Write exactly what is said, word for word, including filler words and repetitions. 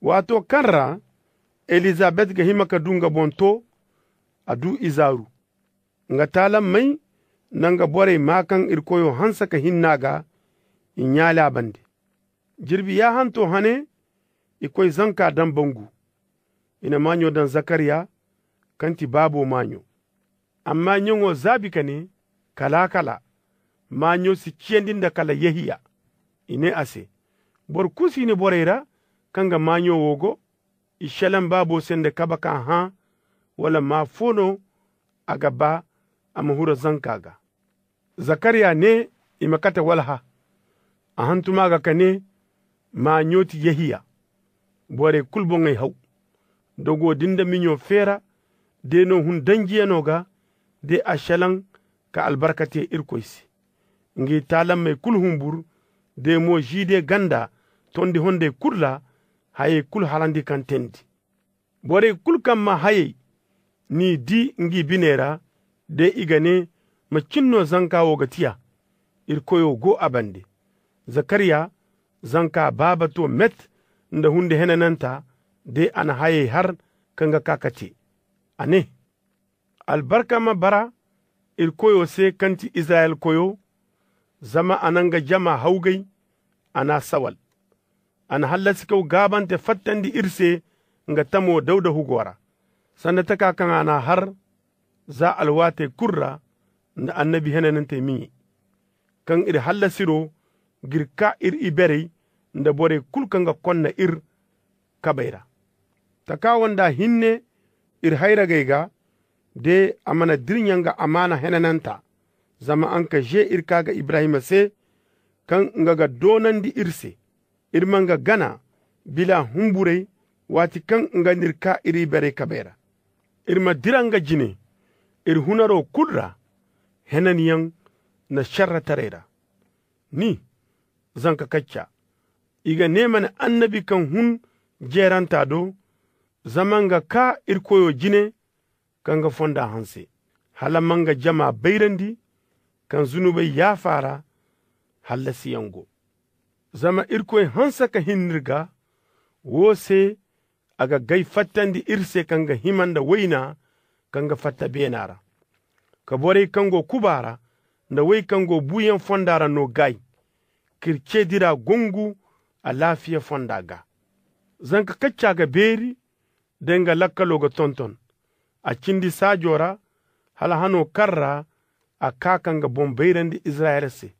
Waato kaŋ ra elizabet ga hima ka du nga boŋ to, a du izaaru. Nga taalammey na nga borey maa kaŋ irkoyo hanse ka hinne a ga. I ɲaali a bande. Jirbi yaahanto hane, i koy zanka daŋ bangu. I na maaɲo daŋ zakariya, kaŋ ti baabo maaɲo. Amma ɲaŋo zaabi ka ne, kala kala, maaɲo si ciyandi nda kala yehiya. I ne a se, boro kulu si ni borey ra kaŋ ga maaɲo wo go? I šelaŋ baabo se nda kabe ka hã, wala maa fo no a ga ba a ma huru zanka ga? Zakariya ne i ma kate walha. A hantum a ga ka ne, maaɲo ti yehiya. Borey kulu boŋey haw. Dogo din nda miɲo feera de no hun danjiyano ga, de a šelaŋ ka albarka te irkoy se. Ngi taalammey kulu humbur, de mo zi de ganda tondi hondey kulu ra, hayey kulu harandi kaŋ teendi. Borey kulu kaŋ maa hayey n'i di ngi biney ra, de i ga ne, macin no zanka wo ga tiya? Irkoyo go a bande. Zakariya zanka baaba to met nda hunde henananta, de a na hayey har kaŋ ga kaa ka te. A ne, albarka ma bara irkoyo se kaŋ ti izirayel koyo. Zama a na nga jama hawgay, a n'a sawal. A na hallasi kaw gaabante fattandi iri se nga tamo dawda hugo ra, sanda taka kaŋ a n'a har za alwaatey kulu ra nda annabi henanantey miɲey, kaŋ iri hallasiro g'iri kaa iri iberey nda borey kulu kaŋ ga konna iri kabey ra. Taka wo nda hinne iri hayragey ga, de a mana dirɲa nga amaana henananta. Zama a nga ka ze iri kaa ga ibrahima se, kaŋ nga ga doonandi iri se. Iri ma nga gana bila humburey, waati kaŋ nga n'iri kaa iri iberey kabey ra. Iri ma dira nga jine iri hunaro kulu ra, henanyaŋ na šerretaray ra. Ni zanka kacca, i ga ne mana annabi kaŋ hun jeeranta do, zama nga kaa iri koyo jine ka nga fonda hanse, hala ma nga jama bayrandi kaŋ zunubey yaafa ra hallasiyaŋ go. Zama irkoy hanse ka hin n'iri ga, wo se a ga gay fattandi iri se kaŋ ga hima nda wayna kaŋ ga fatta beena ra, ka borey kaŋ go kuba ra nda wey kaŋ go buuyaŋ fonda ra no gaay, k'iri ce dira gongu alaafiya fonda gaa. Zanka kacca ga beeri, de nga lakkalo ga tonton a cindi saajo ra, hala hano kaŋ ra a kaa ka nga boŋ bayrandi izirayel se.